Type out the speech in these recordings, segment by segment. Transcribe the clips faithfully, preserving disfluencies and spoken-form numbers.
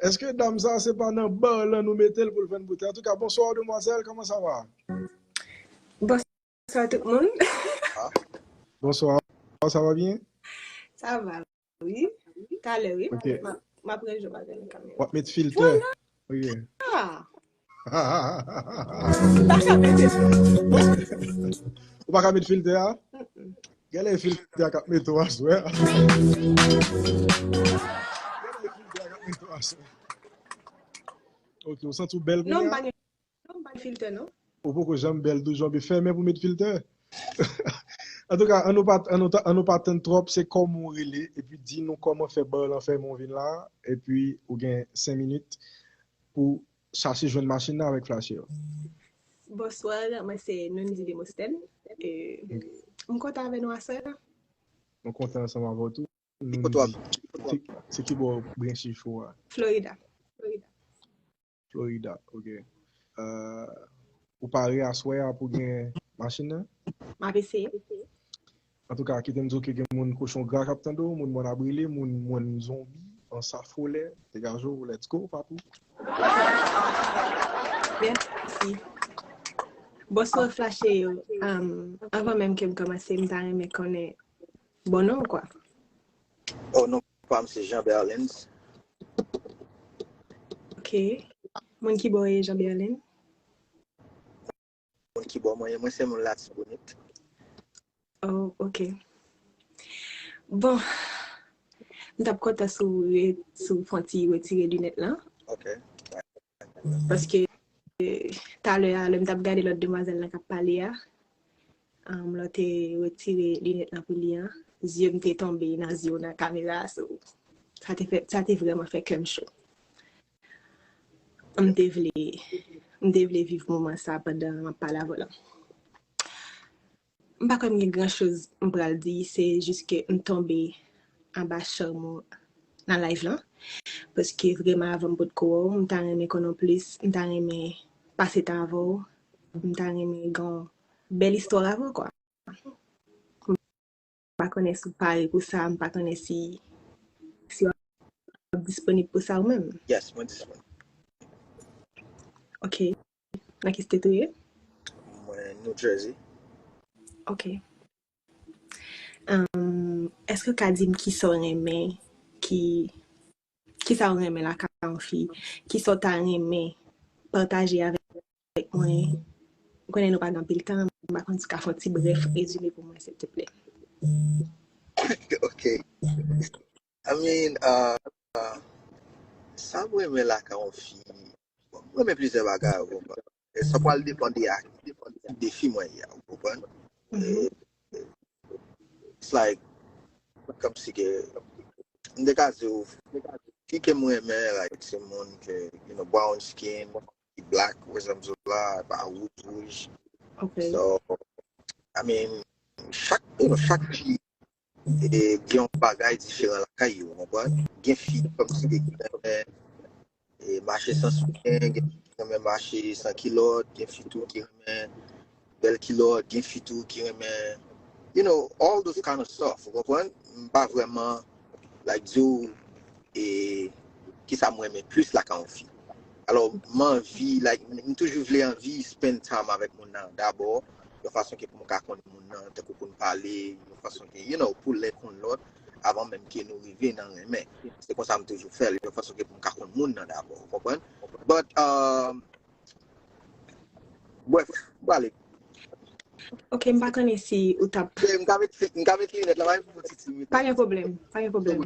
Èske dam sa se pa nan bar lan nou mete l pou l vann boutèy? Antouka, bonsoir demoiselle, comment ça va? Bonsoir tout moun. Bonsoir, ça va bien? Sa va, wi. Talè, wi. Ok. M ap range bagay nan kamera. W ap met filtè? Vwala. Ok. Ah. Pa ka mete. Ou pa ka met filtè a? Gade filtè a k ap mete w aswè a. Gade filtè a k ap mete w aswè. Ok, ou santi w bèl kounye a? Non, m pa gen, non, m pa gen filtè, non. Ou poko janm bèl toujou, anpi fèmen pou met filtè. Antouka, an nou pa, an nou, an nou pa tann twòp, se kòman w rele, epi di nou kòman fè bar lan fèmen w vin la, epi ou gen senk minit pou chache jwenn machin nan avèk flashe yo. Bonswa, mwen se Nundy Demosthène. E, m kontan avè nou aswè a. Nou kontan ansanm avè w tou. Nundy, se, se ki bò w branche chou a? Florida. Florida. Florida, ok. Euh, ou pare aswè a pou gen machin nan? M ap eseye. Antouka, kite m di w ke gen moun kochon gra k ap tande w, moun mòn abrile, moun mòn zonbi, ansa folè, degaje w, let's go, papou. Mèsi. Bonswa, flashe yo. Um, anvan menm ke m kòmanse, m ta renmen konnen bon non w, kwa. Oh, non pa m se Jean Berlens. Ok. Moun ki bò w ye, Jean Berlens? Moun ki bò mwen ye, mwen se moun Latibonit. Oh, ok. Bon, m t ap kontan si w re-, si w fè yon ti retire linèt lan. Ok. Paske, eh, talè a, lè m t ap gade lòt demwazèl lan k ap pale a, um, lè w te retire linèt lan pou li an, zye m te tonbe nan zye w nan kamera a, so, sa te fè, sa te vrèman fè kè m cho. M te vle, m te vle viv moman sa pandan m ap pale avè w lan. M pa kwè m gen gran choz m pral di, se jis ke m tonbe anba cham ou nan live lan. Paske vrèman avan m potko wè w, m ta renmen konnen w plis, m ta renmen pase tan avè w, m ta renmen gen yon bèl istwa avè w, kwa. M pa konnen si w pare pou sa, m pa konnen si, si w ap disponib pou sa ou menm. Yes, mwen disponib. Ok. Nan ki state ou ye? Mwen New Jersey. Ok. Um, èske w ka di m kisa w renmen, ki, kisa w renmen lakay yon fi, kisa w ta renmen pataje avèk mwen? M konnen nou pa gen anpil tan, m pa konn si w ka fè yon ti brèf rezime pou mwen, silteplè. Ok. I mean, uh, uh, sa m renmen lakay yon fi, bon, m renmen plizyè bagay, ou konprann. E sa pral depann de a, defi mwen ye a, ou konprann. E, it's like, kòmsi ke, m te ka di w, fi ke m renmen, like, se moun ke, you know, brown skin, ki black, ou wè sa m di w la, pa wouj, wouj. Ok. So, I mean, chak, you know, chak fi e, gen yon bagay diferan lakay yo, ou konprann? Gen fi kòmsi ki renmen e, mache san soutyen, gen fi ki renmen mache san kilòt, gen fi tou ki renmen bèl kilòt, gen fi tou ki renmen, you know, all those kind of stuff, ou konprann? M pa vrèman, like, di w, e, kisa m renmen plis lakay yon fi. Alò, m anvi, like, m toujou vle anvi spend time avèk moun nan dabò, yon fason ke pou m ka konn moun nan, tankou pou n pale, yon fason ke, you know, pou l len konn lòt, avan menm ke nou rive nan renmen. Se konsa m toujou fè l, yon fason ke pou m ka konn moun nan dabò, ou konprann? But, um, bref, m prale. Ok, m pa konnen si ou t ap. M ka met, m ka met linèt la, pa gen pwoblèm. Pa gen pwoblèm, pa gen pwoblèm.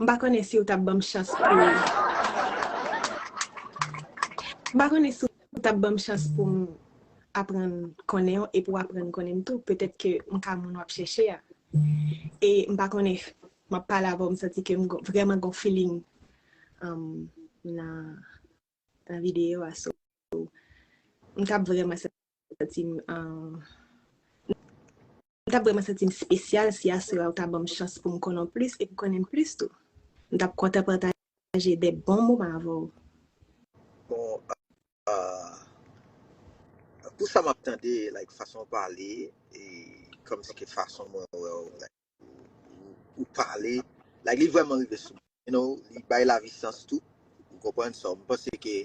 M pa konnen si ou t ap ban m chans pou. M pa konnen si ou t ap ban m chans pou m aprann konnen w e pou w aprann konnen m tou. Petèt ke m ka moun w ap chèche a. E m pa konnen, m ap pale avè w, m santi ke m gon-, vrèman gon feeling, um, nan, nan videyo a. So, m t ap vrèman santi m, um, m t ap vrèman santi m espesyal si aswè a ou ta ban m chans pou m konnen w plis e pou konnen m plis tou. M t ap kontan pataje de bon moman avè w. Bon, uh, pou sa m ap tande, like, fason w pale, e kòmsi ke fason mwen wè w, like, ou, ou pale, like, li vrèman rive sou mwen, you know, li bay lavi sans tou, ou Konprann sa, m panse ke,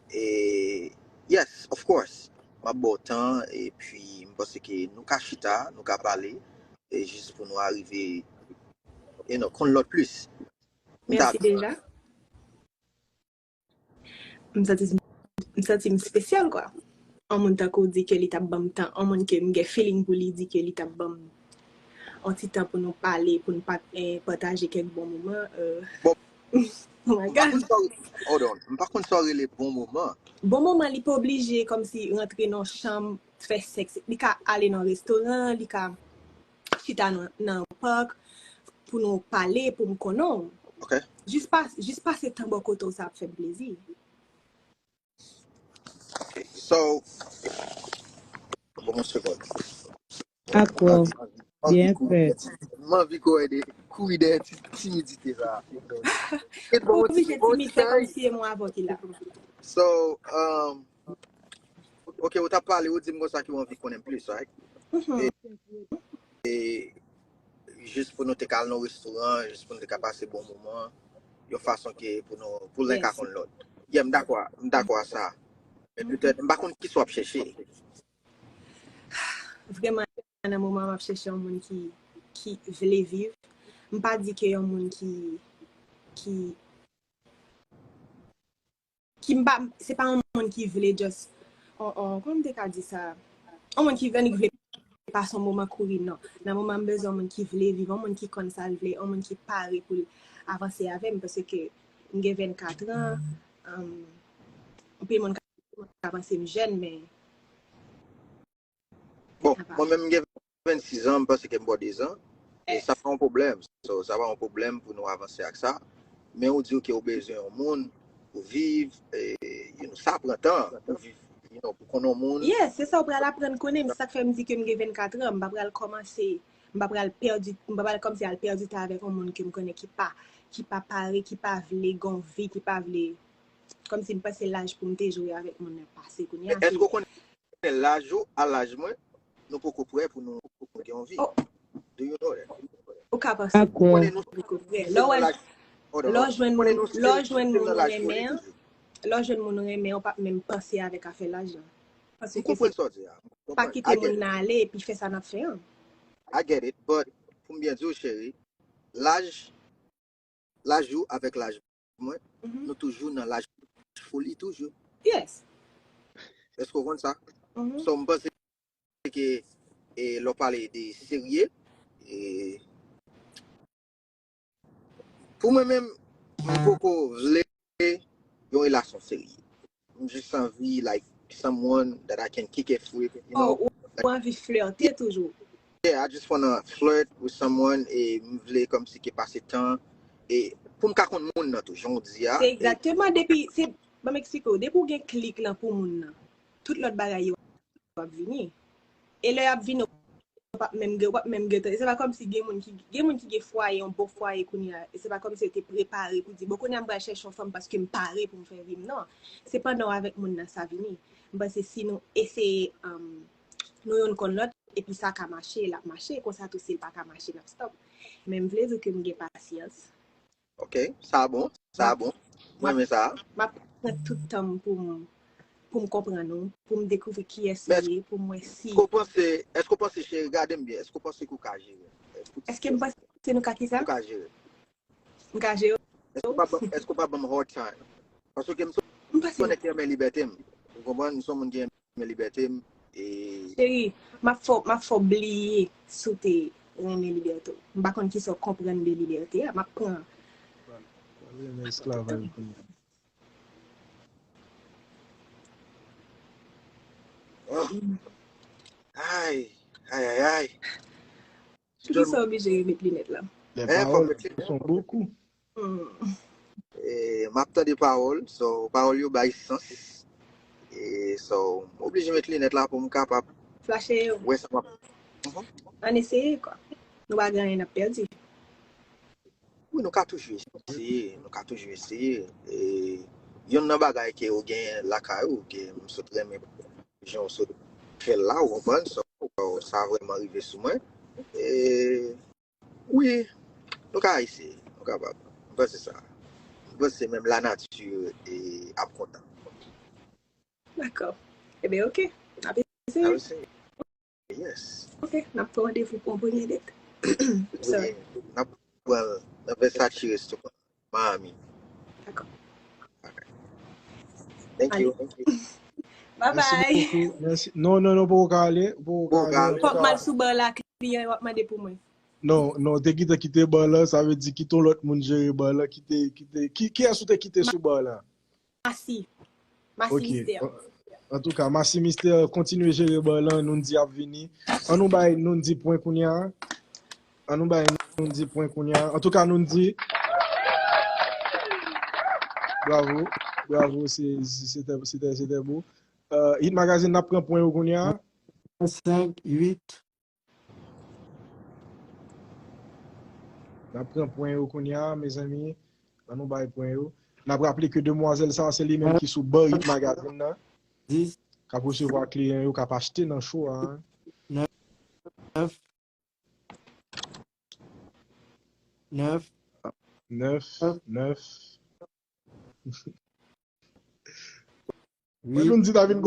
e, yes, of course, m ap ba w tan, epi m panse ke nou ka chita, nou ka pale, e jis pou nou arive, you know, konn lòt plis. M ta Mèsi deja. M santi, m santi m espesyal, kwa. Yon moun tankou w di ke li t ap ban m tan, yon moun ke m gen feeling pou li di ke li t ap ban m yon ti tan pou nou pale, pou nou pa, eh, pataje kèk bon moman. Euh. Bon, oh my God. Hold on. M pa konn sa w rele bon moman. Bon moman, li pa oblije kòmsi rantre nan yon chanm, fè sèks. Li ka ale nan restoran, li ka chita nan, nan yon pak pou nou pale, pou m konnen w. Ok. Jis, pas, jis pase tan bò kote w, sa ap fè m plezi. Ok. So, bon, yon segonn. Akò. Byen fèt. M anvi kouri dèyè ti, timidite sa. Ou oblije timid, fè kòmsi e mwen avè w ki la. So, um, ok, ou t ap pale, ou di m konsa ke w anvi konnen m plis, right? E, e jis pou nou te ka al nan restoran, jis pou nou te ka pase bon moman, yon fason ke pou nou, pou len ka konn lòt. Yeah, m dakò, m dakò a sa. Men petèt, m pa konn kisa w ap chèche. Vrèman, nan moman m ap chèche yon moun ki, ki vle viv. M pa di ke yon moun ki, ki, ki m pa, se pa yon moun ki vle just, on, on, kòman m te ka di sa? Yon moun ki vle, ki vle pase yon moman kouri, non. Nan moman m bezwen yon moun ki vle viv, yon moun ki konn sa l vle, yon moun ki pare pou l avanse avè m, paske m gen vennkat an, um, anpil moun ka, ka panse m jèn, men Bon, mwen menm m gen vennsis an, m panse ke m bò dezan. E sa pa yon pwoblèm. So, sa pa yon pwoblèm pou nou avanse ak sa. Men ou di ke ou bezwen yon moun pou viv, e, you know, sa pran tan pou viv, you know, pou konn yon moun. Yes, se sa ou pral aprann konnen m, sa k fè m di ke m gen vennkat an, m pa pral kòmanse, m pa pral pèdi, m pa pral kòmsi al pèdi tan avèk yon moun ke m konnen ki pa, ki pa pare, ki pa vle gen yon vi, ki pa vle, kòmsi m panse laj pou m te jwe avèk moun nan pase kounye a. Èske ou konnen laj ou a laj mwen, nou poko prè pou nou, pou nou gen yon vi. Do you know that? Ou ka panse. Dakò. Ou konnen nou poko prè. Lè w wè, lè w jwenn moun, lè w jwenn moun ou renmen an, lè w jwenn moun ou renmen an, ou p ap menm panse avèk afè laj lan. Paske se pa kite moun nan ale epi fè sa n ap fè an. I get it, but pou m byen di w, cheri, laj, laj ou avèk laj mwen, nou toujou nan laj foli toujou. Yes. Èske w konn sa? So, m panse ke, e, lè w pale de serye, e, pou mwen menm, m poko vle yon relasyon serye. M jis anvi, like, someone that I can kick it with, you know? Oh, ou anvi flirte toujou? Yeah, I just wanna flirt with someone, e m vle kòmsi ke pase tan, e pou m ka konn moun nan tou, jan w di a. Se egzakteman, depi, se, ban m eksplike w, depi w gen klik lan pou moun nan, tout lòt bagay yo ap vini. E lè y ap vini, w p ap menm gen, w p ap menm gentan. E se pa kòmsi gen moun ki, gen moun ki gen fwaye, yon bon fwaye kounye a. E se pa kòmsi yo te prepare pou di, bon, kounye a m pral chèche yon fanm paske m pare pou m fè vi m. Non. Se pandan w avèk moun nan sa vini. M panse si nou eseye, um, nou youn konn lòt, epi sa ka mache, l ap mache. Konsa tou, si l pa ka mache, l ap stop. Men m vle di w ke m gen pasyans. Ok, sa bon, sa bon. Mwen renmen sa. M ap pran tout tan m pou m, pou m konprann ou, pou m dekouvri kiyès ou ye, pou m wè si. Èske w panse, èske w panse, cheri, gade m byen, èske w panse ke w ka jere? Èske m panse nou ka kisa? Ou ka jere. M ka jere w? Èske w pa ban, èske w pa ban m hard time? Paske m se yon nèg ki renmen libète m. Ou konprann? M se yon moun ki renmen libète m. E cheri, m ap fè w, m ap fè w bliye si w te renmen libète w. M pa konn kisa w konprann de libète a, m ap pran. Pral renmen esklavaj kounye a. Ay, ay, ay, ay. Poukisa w oblije remet linèt la? Les paroles sont beaucoup. Hmm. E, m ap tande pawòl, so, pawòl yo bay sans. E, so, m oblije met linèt la pou m kapab flache yo. Wè sa m ap. Mhm. Ann eseye, kwa. Nou pa gen anyen n ap pèdi. Wi, nou ka toujou eseye, nou ka toujou eseye. E, youn nan bagay ke ou gen lakay ou, ke m sot renmen jan w sot fè l la, ou konprann, so, sa vrèman rive sou mwen. E, wi, nou ka eseye, nou kapab. M panse sa. M panse menm lanati ap kontan. Dakò. Ebyen, oke. N ap eseye. Yes. Oke, n ap pran randevou pou yon premye date. Sorry. N ap pran nan Versace Restaurant, Miami. Dakò. Thank you. Bye bye. Mèsi. Non, non, non, poko ka ale. Poko ka ale. Fòk m al sou bar la, kliyan yo ap mande pou mwen. Non, non, te kite kite bar la, sa vle di kite yon lòt moun jere bar la, kite kite ki kiyès ou te kite sou bar la? Masi. Masi Mistè. Antouka, Masi Mistè kontinye jere bar la, Noundi ap vini. An nou bay Noundi pwen kounye a. An nou bay Noundi pwen kounye a. Antouka, Noundi. Bravo. Bravo, se se te se te se te bo. Hit Magazine n ap pran pwen yo kounye a. Senk, uit. N ap pran pwen yo kounye a, mezanmi. An nou bay pwen yo. N ap raple ke demwazèl sa a, se li menm ki sou bar Hit Magazine nan. Dis. K ap resevwa kliyan yo, k ap achte nan show a. Nèf. Nèf. Nèf. Nèf. Uit. Noundi ta vin